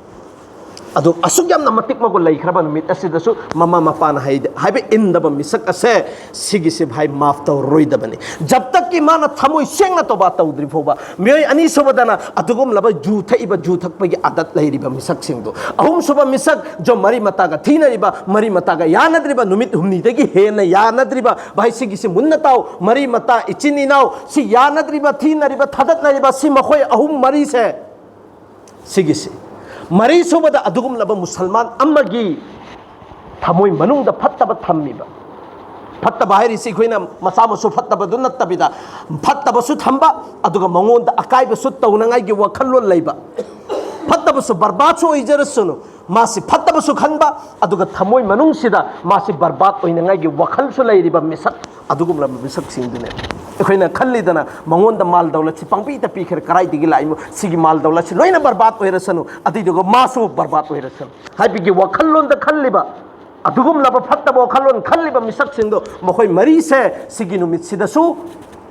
ꯑꯗꯨ ꯑꯁꯨꯛ ꯌꯥꯝꯅ ꯃꯇꯤꯛ ꯃꯒꯨꯟ ꯂꯩꯈ꯭ꯔꯕ ꯅꯨꯃꯤꯠ ꯑꯁꯤꯗꯁꯨ ꯃꯃꯥ ꯃꯄꯥꯅ ꯍꯥꯏꯕ ꯏꯟꯗꯕ ꯃꯤꯁꯛ ꯑꯁꯦ, ꯁꯤꯒꯤꯁꯤ ꯚꯥꯏ ꯃꯥꯐ ꯇꯧꯔꯔꯣꯏꯗꯕꯅꯤ꯫ ꯖꯕ ꯇꯛꯀꯤ ꯃꯥꯅ ꯊꯃꯣꯏ ꯁꯦꯡꯅ ꯇꯣꯕꯥ ꯇꯧꯗ꯭ꯔꯤ ꯐꯥꯎꯕ꯫ ꯃꯤꯑꯣꯏ ꯑꯅꯤꯁꯨꯕꯗꯅ ꯑꯗꯨꯒꯨꯝꯂꯕ ꯖꯨ ꯊꯛꯏꯕ, ꯖꯨ ꯊꯛꯄꯒꯤ ꯑꯥꯗꯠ ꯂꯩꯔꯤꯕ ꯃꯤꯁꯛꯁꯤꯡꯗꯨ꯫ ꯑꯍꯨꯝꯁꯨꯕ ꯃꯤꯁꯛ ꯖꯣ ꯃꯔꯤ ꯃꯇꯥꯒ ꯊꯤꯅꯔꯤꯕ, ꯃꯔꯤ ꯃꯇꯥꯒ ꯌꯥꯅꯗ꯭ꯔꯤꯕ, ꯅꯨꯃꯤꯠ ꯍꯨꯝꯅꯤꯗꯒꯤ ꯍꯦꯟꯅ ꯌꯥꯅꯗ꯭ꯔꯤꯕ꯫ ꯚꯥꯏ, ꯁꯤꯒꯤꯁꯤ ꯃꯨꯟꯅ ꯇꯥꯎ꯫ ꯃꯔꯤ ꯃꯇꯥ, ꯏꯆꯤꯟ ꯏꯅꯥꯎ, ꯁꯤ ꯌꯥꯅꯗ꯭ꯔꯤꯕ, ꯊꯤꯅꯔꯤꯕ, ꯊꯥꯗꯠꯅꯔꯤꯕ, ꯁꯤ ꯃꯈꯣꯏ ꯑꯍꯨꯝ ꯃꯔꯤꯁꯦ꯫ ꯁꯤꯒꯤꯁꯤ ꯃꯔꯤꯁꯨꯕꯗ ꯑꯗꯨꯒꯨꯝꯂꯕ ꯃꯨꯁꯜꯃꯥꯟ ꯑꯃꯒꯤ ꯊꯃꯣꯏ ꯃꯅꯨꯡꯗ ꯐꯠꯇꯕ ꯊꯝꯃꯤꯕ꯫ ꯐꯠꯇꯕ ꯍꯥꯏꯔꯤꯁꯤ ꯑꯩꯈꯣꯏꯅ ꯃꯆꯥ ꯃꯁꯨ ꯐꯠꯇꯕꯗꯨ ꯅꯠꯇꯕꯤꯗ, ꯐꯠꯇꯕꯁꯨ ꯊꯝꯕ, ꯑꯗꯨꯒ ꯃꯉꯣꯟꯗ ꯑꯀꯥꯏꯕꯁꯨ ꯇꯧꯅꯉꯥꯏꯒꯤ ꯋꯥꯈꯜꯂꯣꯟ ꯂꯩꯕ꯫ ꯐꯠꯇꯕꯁꯨ ꯕꯔꯕꯥꯗꯁꯨ ꯑꯣꯏꯖꯔꯁꯅꯨ, ꯃꯥꯁꯤ ꯐꯠꯇꯕꯁꯨ ꯈꯟꯕ, ꯑꯗꯨꯒ ꯊꯃꯣꯏ ꯃꯅꯨꯡꯁꯤꯗ ꯃꯥꯁꯤ ꯕꯔꯕꯥꯗ ꯑꯣꯏꯅꯉꯥꯏꯒꯤ ꯋꯥꯈꯜꯁꯨ ꯂꯩꯔꯤꯕ ꯃꯤꯁꯛ, ꯑꯗꯨꯒꯨꯝꯂꯕ ꯃꯤꯁꯛꯁꯤꯡꯗꯨꯅꯦ꯫ ꯑꯩꯈꯣꯏꯅ ꯈꯜꯂꯤꯗꯅ, ꯃꯉꯣꯟꯗ ꯃꯥꯜ ꯗꯧꯂꯠꯁꯤ ꯄꯥꯡꯄꯤꯗ ꯄꯤꯈ꯭ꯔꯦ, ꯀꯗꯥꯏꯗꯒꯤ ꯂꯥꯛꯏꯃꯣ, ꯁꯤꯒꯤ ꯃꯥꯜ ꯗꯧꯂꯠꯁꯤ ꯂꯣꯏꯅ ꯕꯔꯕꯥꯗ ꯑꯣꯏꯔꯁꯅꯨ, ꯑꯗꯨꯏꯗꯨꯒ ꯃꯥꯁꯨ ꯕꯔꯕꯥꯗ ꯑꯣꯏꯔꯁꯅꯨ ꯍꯥꯏꯕꯒꯤ ꯋꯥꯈꯜꯂꯣꯟꯗ ꯈꯜꯂꯤꯕ, ꯑꯗꯨꯒꯨꯝꯂꯕ ꯐꯠꯇꯕ ꯋꯥꯈꯜꯂꯣꯟ ꯈꯜꯂꯤꯕ ꯃꯤꯁꯛꯁꯤꯡꯗꯣ, ꯃꯈꯣꯏ ꯃꯔꯤꯁꯦ ꯁꯤꯒꯤ ꯅꯨꯃꯤꯠꯁꯤꯗꯁꯨ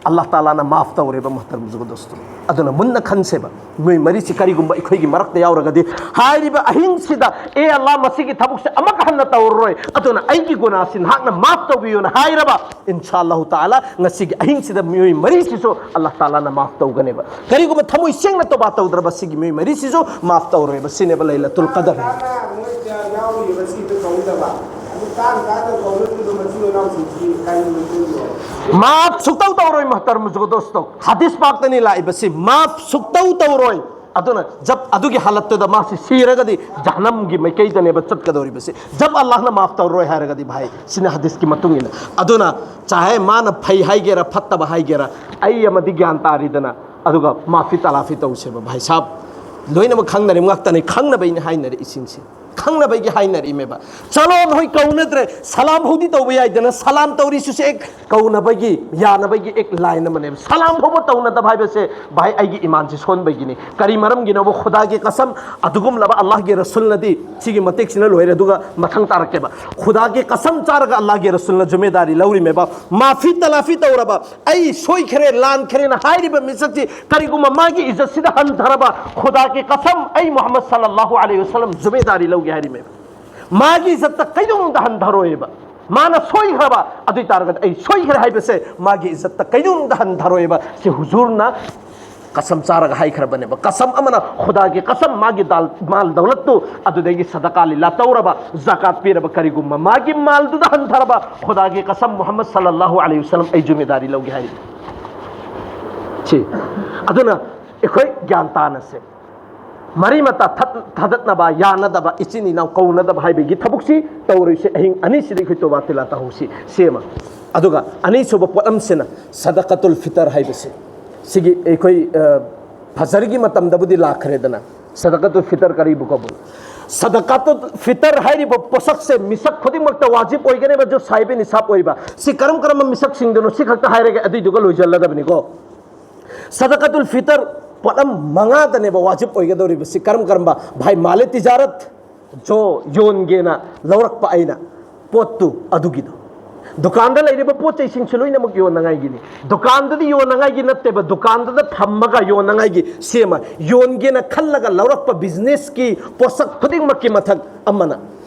ꯑꯜꯂꯥꯍ ꯇꯥꯂꯥꯅ ꯃꯥꯐ ꯇꯧꯔꯦꯕ, ꯃꯨꯍꯇꯔꯝ ꯖꯨꯒꯗꯣꯁꯇꯣ꯫ ꯑꯗꯨꯅ ꯃꯨꯟꯅ ꯈꯟꯁꯦꯕ, ꯃꯤꯑꯣꯏ ꯃꯔꯤꯁꯤ ꯀꯔꯤꯒꯨꯝꯕ ꯑꯩꯈꯣꯏꯒꯤ ꯃꯔꯛꯇ ꯌꯥꯎꯔꯒꯗꯤ, ꯍꯥꯏꯔꯤꯕ ꯑꯍꯤꯡꯁꯤꯗ, "ꯑꯦ ꯑꯜꯂꯥꯍ, ꯃꯁꯤꯒꯤ ꯊꯕꯛꯁꯦ ꯑꯃꯨꯛ ꯍꯟꯅ ꯇꯧꯔꯔꯣꯏ, ꯑꯗꯨꯅ ꯑꯩꯒꯤ ꯒꯨꯅꯥꯁꯤ ꯅꯍꯥꯛꯅ ꯃꯥꯐ ꯇꯧꯕꯤꯌꯨꯅ" ꯍꯥꯏꯔꯕ, ꯏꯟꯁꯥ ꯑꯜꯂꯥꯍꯨ ꯇꯥꯂꯥ, ꯉꯁꯤꯒꯤ ꯑꯍꯤꯡꯁꯤꯗ ꯃꯤꯑꯣꯏ ꯃꯔꯤꯁꯤꯁꯨ ꯑꯜꯂꯥꯍ ꯇꯥꯂꯥꯅ ꯃꯥꯐ ꯇꯧꯒꯅꯦꯕ꯫ ꯀꯔꯤꯒꯨꯝꯕ ꯊꯃꯣꯏ ꯁꯦꯡꯅ ꯇꯧꯕꯥ ꯇꯧꯗ꯭ꯔꯕ ꯁꯤꯒꯤ ꯃꯤꯑꯣꯏ ꯃꯔꯤꯁꯤꯁꯨ ꯃꯥꯐ ꯇꯧꯔꯣꯏꯕ꯫ ꯁꯤꯅꯦꯕ ꯂꯩꯂꯇꯨꯜ ꯀꯗꯔ ꯍꯥꯏ꯫ ꯃꯣꯏꯗ ꯌꯥꯎꯔꯤꯕ ꯁꯤꯗ ꯀꯧꯗꯕ, ꯑꯗꯨ ꯇꯥꯡ ꯇꯥꯡꯅ ꯀꯧꯔꯤꯕ ꯃꯆꯤꯟ ꯃꯅꯥꯎꯁꯤꯡꯁꯤ ꯀꯔꯤ ꯑꯣꯏꯗꯣꯏꯅꯣ? ꯃꯥꯐ ꯁꯨꯛꯇꯧ ꯇꯧꯔꯣꯏ, ꯃꯨꯍꯇꯔꯝ ꯖꯨꯒꯗꯣꯁꯇꯣ꯫ ꯍꯗꯤꯁ ꯄꯥꯛꯇꯅꯤ ꯂꯥꯛꯏꯕꯁꯤ, ꯃꯥꯐ ꯁꯨꯛꯇꯧ ꯇꯧꯔꯣꯏ꯫ ꯑꯗꯨꯅ ꯖꯕ ꯑꯗꯨꯒꯤ ꯍꯥꯂꯠꯇꯨꯗ ꯃꯥꯁꯤ ꯁꯤꯔꯒꯗꯤ ꯖꯍꯅꯝꯒꯤ ꯃꯥꯏꯀꯩꯗꯅꯦꯕ ꯆꯠꯀꯗꯧꯔꯤꯕꯁꯤ, ꯖꯕ ꯑꯜꯂꯥꯍꯅ ꯃꯥꯐ ꯇꯧꯔꯣꯏ ꯍꯥꯏꯔꯒꯗꯤ, ꯚꯥꯏ꯫ ꯁꯤꯅ ꯍꯗꯤꯁꯀꯤ ꯃꯇꯨꯡ ꯏꯟꯅ꯫ ꯑꯗꯨꯅ ꯆꯥꯍꯦ ꯃꯥꯅ ꯐꯩ ꯍꯥꯏꯒꯦꯔꯥ ꯐꯠꯇꯕ ꯍꯥꯏꯒꯦꯔꯥ, ꯑꯩ ꯑꯃꯗꯤ ꯒ꯭ꯌꯥꯟ ꯇꯥꯔꯤꯗꯅ, ꯑꯗꯨꯒ ꯃꯥꯐꯤ ꯇꯂꯥꯐꯤ ꯇꯧꯁꯦꯕ, ꯚꯥꯏ ꯁꯥꯕ꯫ ꯂꯣꯏꯅꯃꯛ ꯈꯪꯅꯔꯤꯕ ꯉꯥꯛꯇꯅꯤ, ꯈꯪꯅꯕꯩꯅꯤ ꯍꯥꯏꯅꯔꯤꯁꯤꯡꯁꯦ꯫ ꯈꯪꯅꯕꯒꯤ ꯍꯥꯏꯅꯔꯤꯃꯦꯕ꯫ ꯆꯂꯣ ꯅꯈꯣꯏ ꯀꯧꯅꯗ꯭ꯔꯦ, ꯁꯂꯥꯝ ꯐꯥꯎꯗꯤ ꯇꯧꯕ ꯌꯥꯏꯗꯅ, ꯁꯂꯥꯝ ꯇꯧꯔꯤꯁꯤꯁꯨ ꯑꯦꯛ ꯀꯧꯅꯕꯒꯤ ꯌꯥꯅꯕꯒꯤ ꯑꯦꯛ ꯂꯥꯏꯟ ꯑꯃꯅꯦꯕ꯫ ꯁꯂꯥꯝ ꯐꯥꯎꯕ ꯇꯧꯅꯗꯕ ꯍꯥꯏꯕꯁꯦ ꯚꯥꯏ ꯑꯩꯒꯤ ꯏꯃꯥꯟꯁꯤ ꯁꯣꯟꯕꯒꯤꯅꯤ꯫ ꯀꯔꯤ ꯃꯔꯝꯒꯤꯅꯣꯕ? ꯈꯨꯗꯥꯒꯤ ꯀꯁꯝ, ꯑꯗꯨꯒꯨꯝꯂꯕ ꯑꯜꯂꯥꯍꯒꯤ ꯔꯁꯨꯜꯅꯗꯤ, ꯁꯤꯒꯤ ꯃꯇꯦꯛꯁꯤꯅ ꯂꯣꯏꯔꯦ, ꯑꯗꯨꯒ ꯃꯊꯪ ꯇꯥꯔꯛꯀꯦꯕ꯫ ꯈꯨꯗꯥꯒꯤ ꯀꯁꯝ ꯆꯥꯔꯒ ꯑꯜꯂꯥꯍꯒꯤ ꯔꯁꯨꯜꯅ ꯖꯨꯃꯦꯗꯥꯔꯤ ꯂꯧꯔꯤꯃꯦꯕ꯫ ꯃꯥꯐꯤ ꯇꯂꯥꯐꯤ ꯇꯧꯔꯕ, ꯑꯩ ꯁꯣꯏꯈ꯭ꯔꯦ, ꯂꯥꯟꯈ꯭ꯔꯦꯅ ꯍꯥꯏꯔꯤꯕ ꯃꯤꯁꯛꯁꯤ ꯀꯔꯤꯒꯨꯝꯕ ꯃꯥꯒꯤ ꯏꯖꯠꯁꯤꯗ ꯍꯟꯊꯔꯕ, ꯈꯨꯗꯥꯒꯤ ꯀꯁꯝ, ꯑꯩ ꯃꯨꯍꯝꯃꯗ ꯁꯜꯂꯜꯂꯥꯍꯨ ꯑꯂꯩꯍꯤ ꯋꯁꯜꯂꯝ ꯖꯨꯃꯦꯗꯥꯔꯤ ꯂꯧꯒꯦ ꯍꯥꯏꯔꯤꯃꯦꯕ꯫ ꯃꯥꯒꯤ ꯏꯖꯠꯇ ꯀꯩꯗꯧꯅꯨꯡꯗ ꯍꯟꯊꯔꯣꯏꯕ꯫ ꯃꯥꯅ ꯁꯣꯏꯈ꯭ꯔꯕ ꯑꯗꯨ ꯑꯣꯏ ꯇꯥꯔꯒꯗꯤ ꯑꯩ ꯁꯣꯏꯈ꯭ꯔꯦ ꯍꯥꯏꯕꯁꯦ ꯃꯥꯒꯤ ꯏꯖꯠꯇ ꯀꯩꯗꯧꯅꯨꯡꯗ ꯍꯟꯊꯔꯣꯏꯕ꯫ ꯁꯤ ꯍꯨꯖꯨꯔꯅ ꯀꯁꯝ ꯆꯥꯔꯒ ꯍꯥꯏꯈ꯭ꯔꯕꯅꯦꯕ꯫ ꯀꯁꯝ ꯑꯃꯅ ꯈꯨꯗꯥꯒꯤ ꯀꯁꯝ, ꯃꯥꯒꯤ ꯗꯥꯜ, ꯃꯥꯜ ꯗꯧꯂꯠꯇꯨ ꯑꯗꯨꯗꯒꯤ ꯁꯗꯀꯥ ꯂꯤꯂꯥ ꯇꯧꯔꯕ, ꯖꯀꯥꯠ ꯄꯤꯔꯕ, ꯀꯔꯤꯒꯨꯝꯕ ꯃꯥꯒꯤ ꯃꯥꯜꯗꯨꯗ ꯍꯟꯊꯔꯕ, ꯈꯨꯗꯥꯒꯤ ꯀꯁꯝ, ꯃꯨꯍꯝꯃꯗ ꯁꯜꯂꯜꯂꯥꯍꯨ ꯑꯂꯩꯍꯤ ꯋꯁꯜꯂꯝ ꯑꯩ ꯖꯨꯃꯦꯗꯥꯔꯤ ꯂꯧꯒꯦ ꯍꯥꯏꯔꯤ꯫ ꯁꯤ ꯑꯗꯨꯅ ꯑꯩꯈꯣꯏ ꯒ꯭ꯌꯥꯟ ꯇꯥꯅꯁꯦ꯫ ꯃꯔꯤ ꯃꯇꯥ ꯊꯠ-, ꯊꯥꯗꯠꯅꯕ ꯌꯥꯅꯗꯕ, ꯏꯆꯤꯟ ꯏꯅꯥꯎ ꯀꯧꯅꯗꯕ ꯍꯥꯏꯕꯒꯤ ꯊꯕꯛꯁꯤ ꯇꯧꯔꯣꯏꯁꯤ꯫ ꯑꯍꯤꯡ ꯑꯅꯤꯁꯤꯗ ꯑꯩꯈꯣꯏ ꯇꯣꯕꯥ ꯇꯤꯂꯥ ꯇꯧꯍꯧꯁꯤ꯫ ꯁꯤ ꯑꯃ꯫ ꯑꯗꯨꯒ ꯑꯅꯤꯁꯨꯕ ꯄꯣꯠꯂꯝꯁꯤꯅ ꯁꯗꯀꯥꯇꯨꯜ ꯐꯤꯇꯔ ꯍꯥꯏꯕꯁꯤ꯫ ꯁꯤꯒꯤ ꯑꯩꯈꯣꯏ, ꯑ, ꯐꯖꯔꯒꯤ ꯃꯇꯝꯗꯕꯨꯗꯤ ꯂꯥꯛꯈ꯭ꯔꯦꯗꯅ꯫ ꯁꯗꯀꯥꯇꯨꯜ ꯐꯤꯇꯔ ꯀꯔꯤꯕꯨ ꯀꯧꯕꯅꯣ? ꯁꯗꯀꯥꯇꯨꯜ ꯐꯤꯇꯔ ꯍꯥꯏꯔꯤꯕ ꯄꯣꯠꯁꯛꯁꯦ ꯃꯤꯁꯛ ꯈꯨꯗꯤꯡꯃꯛꯇ ꯋꯥꯖꯤꯕ ꯑꯣꯏꯒꯅꯦꯕ, ꯖꯨ ꯁꯥꯍꯤꯕ ꯅꯤꯁꯥꯕ ꯑꯣꯏꯕ꯫ ꯁꯤ ꯀꯔꯝ ꯀꯔꯝꯕ ꯃꯤꯁꯛꯁꯤꯡꯗꯨꯅꯣ? ꯁꯤ ꯈꯛꯇ ꯍꯥꯏꯔꯒ ꯑꯗꯨꯏꯗꯨꯒ ꯂꯣꯏꯁꯤꯜꯂꯗꯕꯅꯤꯀꯣ꯫ ꯁꯗꯀꯥꯇꯨꯜ ꯐꯤꯇꯔ ꯄꯣꯠꯂꯝ ꯃꯉꯥꯗꯅꯦꯕ ꯋꯥꯖꯤꯕ ꯑꯣꯏꯒꯗꯧꯔꯤꯕꯁꯤ꯫ ꯀꯔꯝ ꯀꯔꯝꯕ? ꯚꯥꯏ, ꯃꯥꯂꯦ ꯇꯤꯖꯥꯔꯠ, ꯖꯣ ꯌꯣꯟꯒꯦꯅ ꯂꯧꯔꯛꯄ ꯑꯩꯅ ꯄꯣꯠꯇꯨ ꯑꯗꯨꯒꯤꯗꯣ꯫ ꯗꯨꯀꯥꯟꯗ ꯂꯩꯔꯤꯕ ꯄꯣꯠ ꯆꯩꯁꯤꯡꯁꯨ ꯂꯣꯏꯅꯃꯛ ꯌꯣꯟꯅꯉꯥꯏꯒꯤꯅꯤ꯫ ꯗꯨꯀꯥꯟꯗꯨꯗꯤ ꯌꯣꯟꯅꯉꯥꯏꯒꯤ ꯅꯠꯇꯦꯕ, ꯗꯨꯀꯥꯟꯗꯨꯗ ꯊꯝꯃꯒ ꯌꯣꯟꯅꯉꯥꯏꯒꯤ ꯁꯦꯝꯃ, ꯌꯣꯟꯒꯦꯅ ꯈꯜꯂꯒ ꯂꯧꯔꯛꯄ ꯕꯤꯖꯤꯅꯦꯁꯀꯤ ꯄꯣꯠꯁꯛ ꯈꯨꯗꯤꯡꯃꯛꯀꯤ ꯃꯊꯛ ꯑꯃꯅ꯫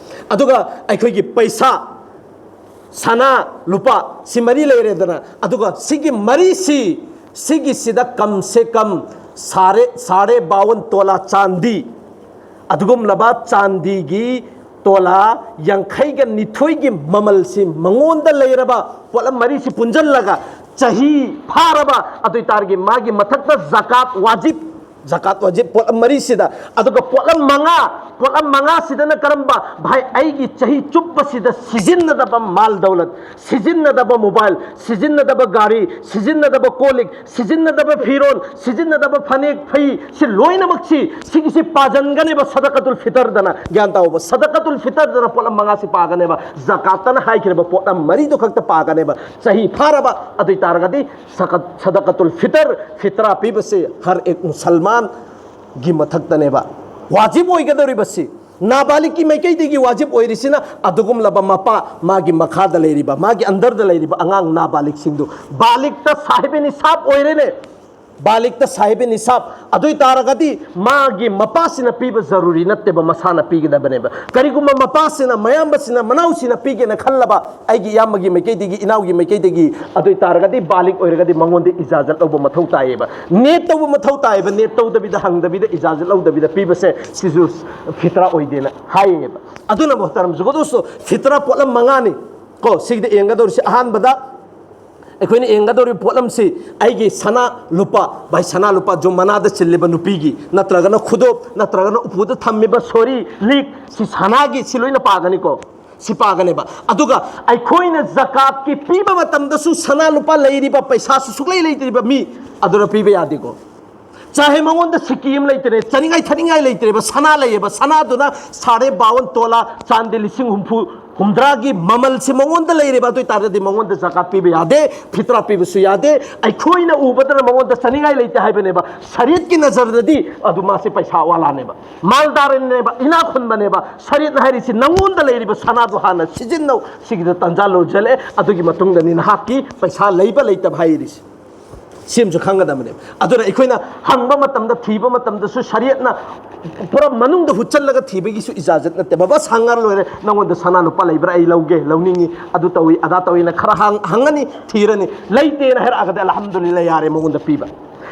ꯑꯗꯨꯒ ꯑꯩꯈꯣꯏꯒꯤ ꯄꯩꯁꯥ, ꯁꯅꯥ ꯂꯨꯄꯥ ꯁꯤ ꯃꯔꯤ ꯂꯩꯔꯦꯗꯅ, ꯑꯗꯨꯒ ꯁꯤꯒꯤ ꯃꯔꯤꯁꯤ, ꯁꯤꯒꯤꯁꯤꯗ ꯀꯝ ꯁꯦ ꯀꯝ ꯁꯥꯔꯦ, ꯁꯥꯔꯦ ꯕꯥꯋꯟ ꯇꯣꯂꯥ ꯆꯥꯟꯗꯤ, ꯑꯗꯨꯒꯨꯝꯂꯕ ꯆꯥꯟꯗꯤꯒꯤ ꯇꯣꯂꯥ ꯌꯥꯡꯈꯩꯒ ꯅꯤꯊꯣꯏꯒꯤ ꯃꯃꯜꯁꯤ ꯃꯉꯣꯟꯗ ꯂꯩꯔꯕ ꯄꯣꯠꯂꯝ ꯃꯔꯤꯁꯤ ꯄꯨꯟꯁꯤꯜꯂꯒ ꯆꯍꯤ ꯐꯥꯔꯕ ꯑꯗꯨ ꯑꯣꯏꯇꯥꯔꯗꯤ ꯃꯥꯒꯤ ꯃꯊꯛꯇ ꯖꯀꯥꯠ ꯋꯥꯖꯤꯕ ꯖꯀꯥꯠ ꯋꯥꯖꯤꯕ ꯄꯣꯠꯂꯝ ꯃꯔꯤꯁꯤꯗ꯫ ꯑꯗꯨꯒ ꯄꯣꯠꯂꯝ ꯃꯉꯥ, ꯄꯣꯠꯂꯝ ꯃꯉꯥꯁꯤꯗꯅ ꯀꯔꯝꯕ? ꯚꯥꯏ, ꯑꯩꯒꯤ ꯆꯍꯤ ꯆꯨꯞꯄꯁꯤꯗ ꯁꯤꯖꯤꯟꯅꯗꯕ ꯃꯥꯜ ꯗꯧꯂꯠ, ꯁꯤꯖꯤꯟꯅꯗꯕ ꯃꯣꯕꯥꯏꯜ, ꯁꯤꯖꯤꯟꯅꯗꯕ ꯒꯥꯔꯤ, ꯁꯤꯖꯤꯟꯅꯗꯕ ꯀꯣꯜ ꯂꯤꯛ, ꯁꯤꯖꯤꯟꯅꯗꯕ ꯐꯤꯔꯣꯜ, ꯁꯤꯖꯤꯟꯅꯗꯕ ꯐꯅꯦꯛ ꯐꯩ, ꯁꯤ ꯂꯣꯏꯅꯃꯛꯁꯤ, ꯁꯤꯒꯤꯁꯤ ꯄꯥꯖꯟꯒꯅꯦꯕ ꯁꯗꯀꯥꯇꯨꯜ ꯐꯤꯇꯔꯗꯅ꯫ ꯒ꯭ꯌꯥꯟ ꯇꯥꯎꯕ, ꯁꯗꯀꯥꯇꯨꯜ ꯐꯤꯇꯔꯗꯅ ꯄꯣꯠꯂꯝ ꯃꯉꯥꯁꯤ ꯄꯥꯒꯅꯦꯕ꯫ ꯖꯀꯥꯠꯇꯅ ꯍꯥꯏꯈ꯭ꯔꯤꯕ ꯄꯣꯠꯂꯝ ꯃꯔꯤꯗꯨ ꯈꯛꯇ ꯄꯥꯒꯅꯦꯕ꯫ ꯆꯍꯤ ꯐꯥꯔꯕ, ꯑꯗꯨ ꯑꯣꯏ ꯇꯥꯔꯒꯗꯤ ꯁꯀꯠ-, ꯁꯗꯀꯥꯇꯨꯜ ꯐꯤꯇꯔ, ꯐꯤꯇ꯭ꯔꯥ ꯄꯤꯕꯁꯤ ꯍꯔ ꯑꯦꯛ ꯃꯨꯁꯜꯃꯥꯟꯒꯤ ꯃꯊꯛꯇꯅꯦꯕ ꯋꯥꯖꯤꯕ ꯑꯣꯏꯒꯗꯧꯔꯤꯕꯁꯤ꯫ ꯅꯥꯕꯥꯂꯤꯛꯀꯤ ꯃꯥꯏꯀꯩꯗꯒꯤ ꯋꯥꯖꯤꯕ ꯑꯣꯏꯔꯤꯁꯤꯅ ꯑꯗꯨꯒꯨꯝꯂꯕ ꯃꯄꯥ, ꯃꯥꯒꯤ ꯃꯈꯥꯗ ꯂꯩꯔꯤꯕ, ꯃꯥꯒꯤ ꯑꯟꯗꯔꯗ ꯂꯩꯔꯤꯕ ꯑꯉꯥꯡ ꯅꯥꯕꯥꯂꯤꯛꯁꯤꯡꯗꯨ꯫ ꯕꯥꯂꯤꯛꯇ ꯁꯥꯍꯤꯕ ꯅꯤꯁꯥꯕ ꯑꯣꯏꯔꯦꯅꯦ, ꯕꯥꯂꯤꯛꯇ ꯁꯥꯍꯤꯕ ꯅꯤꯁꯥꯕ꯫ ꯑꯗꯨ ꯑꯣꯏ ꯇꯥꯔꯒꯗꯤ ꯃꯥꯒꯤ ꯃꯄꯥꯁꯤꯅ ꯄꯤꯕ ꯖꯔꯨꯔꯤ ꯅꯠꯇꯦꯕ, ꯃꯁꯥꯅ ꯄꯤꯒꯗꯕꯅꯦꯕ꯫ ꯀꯔꯤꯒꯨꯝꯕ ꯃꯄꯥꯁꯤꯅ, ꯃꯌꯥꯝꯕꯁꯤꯅ, ꯃꯅꯥꯎꯁꯤꯅ ꯄꯤꯒꯦꯅ ꯈꯜꯂꯕ, ꯑꯩꯒꯤ ꯏꯌꯥꯝꯕꯒꯤ ꯃꯥꯏꯀꯩꯗꯒꯤ, ꯏꯅꯥꯎꯒꯤ ꯃꯥꯏꯀꯩꯗꯒꯤ, ꯑꯗꯨ ꯑꯣꯏ ꯇꯥꯔꯒꯗꯤ ꯕꯥꯂꯤꯛ ꯑꯣꯏꯔꯒꯗꯤ ꯃꯉꯣꯟꯗ ꯏꯖꯥꯖꯠ ꯂꯧꯕ ꯃꯊꯧ ꯇꯥꯏꯌꯦꯕ, ꯅꯦꯠ ꯇꯧꯕ ꯃꯊꯧ ꯇꯥꯏꯌꯦꯕ꯫ ꯅꯦꯠ ꯇꯧꯗꯕꯤꯗ, ꯍꯪꯗꯕꯤꯗ, ꯏꯖꯥꯖꯠ ꯂꯧꯗꯕꯤꯗ ꯄꯤꯕꯁꯦ ꯁꯤꯁꯨ ꯐꯤꯇ꯭ꯔꯥ ꯑꯣꯏꯗꯦꯅ ꯍꯥꯏꯌꯦꯕ꯫ ꯑꯗꯨꯅ ꯃꯣꯍꯇꯔꯝ ꯖꯨꯒꯗꯣꯁꯇꯣ, ꯐꯤꯇ꯭ꯔꯥ ꯄꯣꯠꯂꯝ ꯃꯉꯥꯅꯤ ꯀꯣ ꯁꯤꯒꯤꯗ ꯌꯦꯡꯒꯗꯧꯔꯤꯁꯦ꯫ ꯑꯍꯥꯟꯕꯗ ꯑꯩꯈꯣꯏꯅ ꯌꯦꯡꯒꯗꯧꯔꯤꯕ ꯄꯣꯠꯂꯝꯁꯤ ꯑꯩꯒꯤ ꯁꯅꯥ ꯂꯨꯄꯥ, ꯚꯥꯏ, ꯁꯅꯥ ꯂꯨꯄꯥ ꯖꯨꯝ ꯃꯅꯥꯗ ꯆꯤꯜꯂꯤꯕ ꯅꯨꯄꯤꯒꯤ, ꯅꯠꯇ꯭ꯔꯒꯅ ꯈꯨꯗꯣꯞ, ꯅꯠꯇ꯭ꯔꯒꯅ ꯎꯄꯨꯗ ꯊꯝꯃꯤꯕ ꯁꯣꯔꯤ, ꯂꯤꯛ, ꯁꯤ ꯁꯅꯥꯒꯤ, ꯁꯤ ꯂꯣꯏꯅ ꯄꯥꯒꯅꯤꯀꯣ꯫ ꯁꯤ ꯄꯥꯒꯅꯦꯕ꯫ ꯑꯗꯨꯒ ꯑꯩꯈꯣꯏꯅ ꯖꯀꯥꯠꯀꯤ ꯄꯤꯕ ꯃꯇꯝꯗꯁꯨ ꯁꯅꯥ ꯂꯨꯄꯥ ꯂꯩꯔꯤꯕ, ꯄꯩꯁꯥꯁꯨ ꯁꯨꯛꯂꯩ ꯂꯩꯇ꯭ꯔꯤꯕ ꯃꯤ ꯑꯗꯨꯅ ꯄꯤꯕ ꯌꯥꯗꯦꯀꯣ꯫ ꯆꯥꯍꯦ ꯃꯉꯣꯟꯗ ꯁꯤꯀꯤ ꯑꯃ ꯂꯩꯇ꯭ꯔꯦ, ꯆꯥꯅꯤꯡꯉꯥꯏ ꯊꯛꯅꯤꯡꯉꯥꯏ ꯂꯩꯇ꯭ꯔꯦꯕ, ꯁꯅꯥ ꯂꯩꯌꯦꯕ, ꯁꯅꯥꯗꯨꯅ ꯁꯥꯔꯦ ꯕꯥꯋꯟ ꯇꯣꯂꯥ, ꯆꯥꯟꯗꯤ ꯂꯤꯁꯤꯡ ꯍꯨꯝꯐꯨ, ꯍꯨꯝꯗ꯭ꯔꯥꯒꯤ ꯃꯃꯜꯁꯦ ꯃꯉꯣꯟꯗ ꯂꯩꯔꯦꯕ, ꯑꯗꯨ ꯑꯣꯏ ꯇꯥꯔꯒꯗꯤ ꯃꯉꯣꯟꯗ ꯖꯀꯥꯠ ꯄꯤꯕ ꯌꯥꯗꯦ, ꯐꯤꯇ꯭ꯔꯥ ꯄꯤꯕꯁꯨ ꯌꯥꯗꯦ꯫ ꯑꯩꯈꯣꯏꯅ ꯎꯕꯗꯅ ꯃꯉꯣꯟꯗ ꯆꯥꯅꯤꯡꯉꯥꯏ ꯂꯩꯇꯦ ꯍꯥꯏꯕꯅꯦꯕ, ꯁꯔꯤꯌꯠꯀꯤ ꯅꯖꯔꯗꯗꯤ ꯑꯗꯨ ꯃꯥꯁꯦ ꯄꯩꯁꯥ ꯋꯥꯂꯥꯅꯦꯕ, ꯃꯥꯜꯗꯥꯔꯅꯦꯕ, ꯏꯅꯥꯛ ꯈꯨꯟꯕꯅꯦꯕ꯫ ꯁꯔꯤꯌꯠꯅ ꯍꯥꯏꯔꯤꯁꯤ ꯅꯉꯣꯟꯗ ꯂꯩꯔꯤꯕ ꯁꯅꯥꯗꯣ ꯍꯥꯟꯅ ꯁꯤꯖꯤꯟꯅꯧ, ꯁꯤꯒꯤꯗ ꯇꯟꯖꯥ ꯂꯣꯏꯁꯤꯜꯂꯛꯑꯦ, ꯑꯗꯨꯒꯤ ꯃꯇꯨꯡꯗꯅꯤ ꯅꯍꯥꯛꯀꯤ ꯄꯩꯁꯥ ꯂꯩꯕ ꯂꯩꯇꯕ ꯍꯥꯏꯔꯤꯁꯤ꯫ ꯁꯤ ꯑꯃꯁꯨ ꯈꯪꯒꯗꯕꯅꯦꯕ꯫ ꯑꯗꯨꯅ ꯑꯩꯈꯣꯏꯅ ꯍꯪꯕ ꯃꯇꯝꯗ, ꯊꯤꯕ ꯃꯇꯝꯗꯁꯨ ꯁꯔꯤꯌꯠꯅ ꯄꯨꯔꯥ ꯃꯅꯨꯡꯗ ꯍꯨꯠꯆꯜꯂꯒ ꯊꯤꯕꯒꯤꯁꯨ ꯏꯖꯥꯖꯠ ꯅꯠꯇꯦ꯫ ꯕꯕꯥ ꯁꯪꯉꯔ ꯂꯣꯏꯔꯦ, ꯅꯉꯣꯟꯗ ꯁꯅꯥ ꯂꯨꯄꯥ ꯂꯩꯕ꯭ꯔꯥ, ꯑꯩ ꯂꯧꯒꯦ, ꯂꯧꯅꯤꯡꯉꯤ, ꯑꯗꯨ ꯇꯧꯏ, ꯑꯗꯥ ꯇꯧꯏꯅ ꯈꯔ ꯍꯪ-, ꯍꯪꯉꯅꯤ, ꯊꯤꯔꯅꯤ꯫ ꯂꯩꯇꯦꯅ ꯍꯥꯏꯔꯛꯑꯒꯗꯤ ꯑꯜꯍꯝꯗꯨꯂꯤꯜꯂꯥ ꯌꯥꯔꯦ ꯃꯉꯣꯟꯗ ꯄꯤꯕ꯫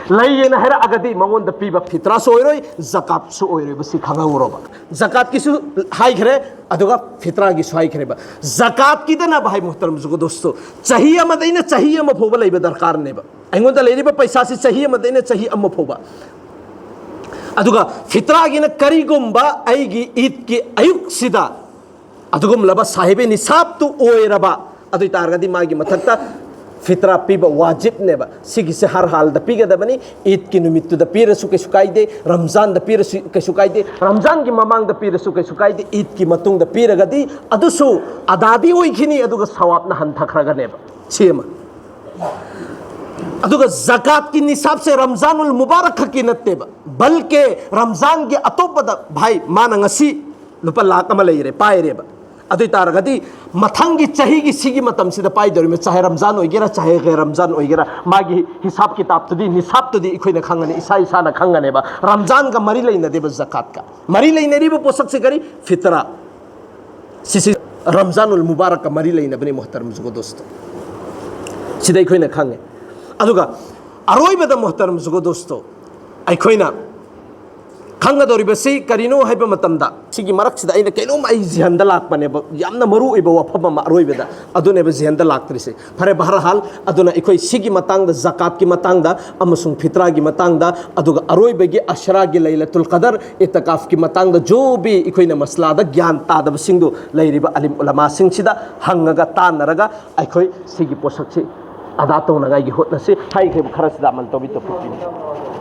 ꯂꯩꯌꯦꯅ ꯍꯥꯏꯔꯛꯑꯒꯗꯤ ꯃꯉꯣꯟꯗ ꯄꯤꯕ ꯐꯤꯇ꯭ꯔꯥꯁꯨ ꯑꯣꯏꯔꯣꯏ, ꯖꯀꯥꯠꯁꯨ ꯑꯣꯏꯔꯣꯏꯕ, ꯁꯤ ꯈꯪꯍꯧꯔꯣꯕ꯫ ꯖꯀꯥꯠꯀꯤꯁꯨ ꯍꯥꯏꯈ꯭ꯔꯦ, ꯑꯗꯨꯒ ꯐꯤꯇ꯭ꯔꯥꯒꯤꯁꯨ ꯍꯥꯏꯈ꯭ꯔꯦꯕ꯫ ꯖꯀꯥꯠꯀꯤꯗꯅ ꯚꯥꯏ ꯃꯣꯍꯇꯔꯝ ꯖꯨꯒꯗꯣꯁꯇꯣ ꯆꯍꯤ ꯑꯃꯗꯩꯅ ꯆꯍꯤ ꯑꯃ ꯐꯥꯎꯕ ꯂꯩꯕ ꯗꯔꯀꯥꯔꯅꯦꯕ꯫ ꯑꯩꯉꯣꯟꯗ ꯂꯩꯔꯤꯕ ꯄꯩꯁꯥꯁꯤ ꯆꯍꯤ ꯑꯃꯗꯩꯅ ꯆꯍꯤ ꯑꯃ ꯐꯥꯎꯕ꯫ ꯑꯗꯨꯒ ꯐꯤꯇ꯭ꯔꯥꯒꯤꯅ ꯀꯔꯤꯒꯨꯝꯕ ꯑꯩꯒꯤ ꯏꯗꯀꯤ ꯑꯌꯨꯛꯁꯤꯗ ꯑꯗꯨꯒꯨꯝꯂꯕ ꯁꯥꯍꯤꯕꯦ ꯅꯤꯁꯥꯕꯇꯨ ꯑꯣꯏꯔꯕ, ꯑꯗꯨ ꯑꯣꯏꯇꯥꯔꯒꯗꯤ ꯃꯥꯒꯤ ꯃꯊꯛꯇ ꯐꯤꯇ꯭ꯔꯥ ꯄꯤꯕ ꯋꯥꯖꯤꯕꯅꯦꯕ꯫ ꯁꯤꯒꯤꯁꯦ ꯍꯔ ꯍꯥꯜꯗ ꯄꯤꯒꯗꯕꯅꯤ꯫ ꯏꯗꯀꯤ ꯅꯨꯃꯤꯠꯇꯨꯗ ꯄꯤꯔꯁꯨ ꯀꯩꯁꯨ ꯀꯥꯏꯗꯦ, ꯔꯝꯖꯥꯟꯗ ꯄꯤꯔꯁꯨ ꯀꯩꯁꯨ ꯀꯥꯏꯗꯦ, ꯔꯝꯖꯥꯟꯒꯤ ꯃꯃꯥꯡꯗ ꯄꯤꯔꯁꯨ ꯀꯩꯁꯨ ꯀꯥꯏꯗꯦ, ꯏꯗꯀꯤ ꯃꯇꯨꯡꯗ ꯄꯤꯔꯒꯗꯤ ꯑꯗꯨꯁꯨ ꯑꯗꯥꯗꯤ ꯑꯣꯏꯈꯤꯅꯤ, ꯑꯗꯨꯒ ꯁꯋꯥꯕꯅ ꯍꯟꯊꯈ꯭ꯔꯒꯅꯦꯕ꯫ ꯁꯤ ꯑꯃ꯫ ꯑꯗꯨꯒ ꯖꯀꯥꯠꯀꯤ ꯅꯤꯁꯥꯕꯁꯦ ꯔꯝꯖꯥꯅꯨꯜ ꯃꯨꯕꯥꯔꯛ ꯈꯛꯀꯤ ꯅꯠꯇꯦꯕ, ꯕꯜꯀꯦ ꯔꯝꯖꯥꯟꯒꯤ ꯑꯇꯣꯞꯄꯗ, ꯚꯥꯏ, ꯃꯥꯅ ꯉꯁꯤ ꯂꯨꯄꯥ ꯂꯥꯛ ꯑꯃ ꯂꯩꯔꯦ, ꯄꯥꯏꯔꯦꯕ꯫ ꯑꯗꯨ ꯑꯣꯏ ꯇꯥꯔꯒꯗꯤ ꯃꯊꯪꯒꯤ ꯆꯍꯤꯒꯤ ꯁꯤꯒꯤ ꯃꯇꯝꯁꯤꯗ ꯄꯥꯏꯗꯧꯔꯤꯕ, ꯆꯥꯍꯦ ꯔꯝꯖꯥꯟ ꯑꯣꯏꯒꯦꯔꯥ, ꯆꯥꯍꯦ ꯒꯦꯔ ꯔꯝꯖꯥꯟ ꯑꯣꯏꯒꯦꯔꯥ, ꯃꯥꯒꯤ ꯍꯤꯁꯥꯕ ꯀꯤꯇꯥꯕꯇꯨꯗꯤ, ꯅꯤꯁꯥꯕꯇꯨꯗꯤ ꯑꯩꯈꯣꯏꯅ ꯈꯪꯒꯅꯤ, ꯏꯁꯥ ꯏꯁꯥꯅ ꯈꯪꯒꯅꯦꯕ꯫ ꯔꯝꯖꯥꯟꯒ ꯃꯔꯤ ꯂꯩꯅꯗꯦꯕ ꯖꯀꯥꯠꯀ꯫ ꯃꯔꯤ ꯂꯩꯅꯔꯤꯕ ꯄꯣꯠꯁꯛꯁꯦ ꯀꯔꯤ? ꯐꯤꯇ꯭ꯔꯥ꯫ ꯁꯤꯁꯤ ꯔꯝꯖꯥꯅꯨꯜ ꯃꯨꯕꯥꯔꯛꯀ ꯃꯔꯤ ꯂꯩꯅꯕꯅꯤ, ꯃꯣꯍꯇꯔꯝ ꯖꯨꯒꯣ ꯗꯣꯁꯇꯣ꯫ ꯁꯤꯗ ꯑꯩꯈꯣꯏꯅ ꯈꯪꯉꯦ꯫ ꯑꯗꯨꯒ ꯑꯔꯣꯏꯕꯗ, ꯃꯣꯍꯇꯔꯝ ꯖꯨꯒꯣ ꯗꯣꯁꯇꯣ, ꯑꯩꯈꯣꯏꯅ ꯈꯪꯒꯗꯧꯔꯤꯕꯁꯤ ꯀꯔꯤꯅꯣ ꯍꯥꯏꯕ ꯃꯇꯝꯗ, ꯁꯤꯒꯤ ꯃꯔꯛꯁꯤꯗ ꯑꯩꯅ ꯀꯩꯅꯣꯝ ꯑꯩ ꯖꯤꯍꯟꯗ ꯂꯥꯛꯄꯅꯦꯕ, ꯌꯥꯝꯅ ꯃꯔꯨ ꯑꯣꯏꯕ ꯋꯥꯐꯝ ꯑꯃ ꯑꯔꯣꯏꯕꯗ, ꯑꯗꯨꯅꯦꯕ ꯖꯤꯍꯟꯗ ꯂꯥꯛꯇ꯭ꯔꯤꯁꯦ꯫ ꯐꯔꯦ, ꯕꯍꯔꯍꯥꯜ, ꯑꯗꯨꯅ ꯑꯩꯈꯣꯏ ꯁꯤꯒꯤ ꯃꯇꯥꯡꯗ, ꯖꯀꯥꯠꯀꯤ ꯃꯇꯥꯡꯗ ꯑꯃꯁꯨꯡ ꯐꯤꯇ꯭ꯔꯥꯒꯤ ꯃꯇꯥꯡꯗ, ꯑꯗꯨꯒ ꯑꯔꯣꯏꯕꯒꯤ ꯑꯁꯔꯥꯒꯤ ꯂꯩꯂꯇꯨꯜ ꯀꯗꯔ, ꯏꯇꯀꯥꯐꯀꯤ ꯃꯇꯥꯡꯗ ꯖꯣ ꯕꯤ ꯑꯩꯈꯣꯏꯅ ꯃꯁꯂꯥꯗ ꯒ꯭ꯌꯥꯟ ꯇꯥꯗꯕꯁꯤꯡꯗꯨ ꯂꯩꯔꯤꯕ ꯑꯂꯤꯝ ꯎꯂꯃꯥꯁꯤꯡꯁꯤꯗ ꯍꯪꯉꯒ ꯇꯥꯟꯅꯔꯒ ꯑꯩꯈꯣꯏ ꯁꯤꯒꯤ ꯄꯣꯠꯁꯛꯁꯤ ꯑꯗꯥ ꯇꯧꯅꯉꯥꯏꯒꯤ ꯍꯣꯠꯅꯁꯤ꯫ ꯍꯥꯏꯈ꯭ꯔꯤꯕ ꯈꯔꯁꯤꯗ ꯑꯃꯜ ꯇꯧꯕꯤ ꯇꯧꯕꯤꯌꯨ꯫